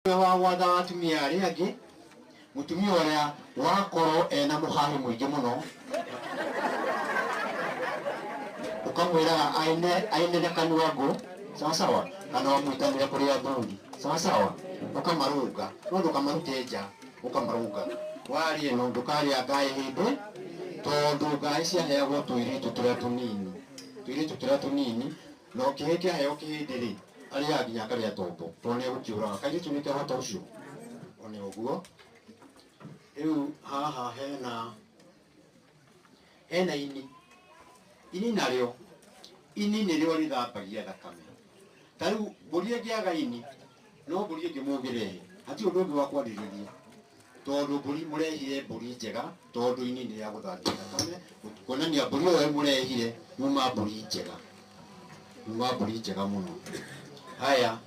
Wa gwatha atumia arĩa angĩ, mũtumia ũrĩa wakorwo ena mũhahi mũingĩ mũno, ũkamwĩraga aine ainĩre kanua ngũ, sawa sawa, kana ũmwĩtanĩre kũrĩ athuri, sawa sawa, ũkamarũnga, no ndũkamarute nja, ũkamarũnga. Waria ĩno ndũkarĩa ngaĩ hĩndĩ, tondũ ngaĩ ciaheagwo tũirĩtu tũrĩa tũnini, tũirĩtu tũrĩa tũnini, no kĩhĩ kĩaheo kĩhĩndĩ rĩ, arĩaga nginya akarĩa tombo, tondũ nĩ egũkĩũraga. Kairĩtu nĩ kehota ũcio, one ũguo. Rĩu haha hena ini, ini narĩo, ini nĩrĩo rĩthambagia thakame. Ta rĩu mbũri ĩngĩaga ini, no mbũri ĩngĩ mũngĩrehe, hatirĩ ũndũ ũngĩ wa kwarĩrĩria, tondũ mbũri mũrehire mbũri njega, tondũ ini nĩ rĩa gũthambia thakame, kuonania mbũri ĩyo mũrehire yuma mbũri njega, yuma mbũri njega mũno. Haya.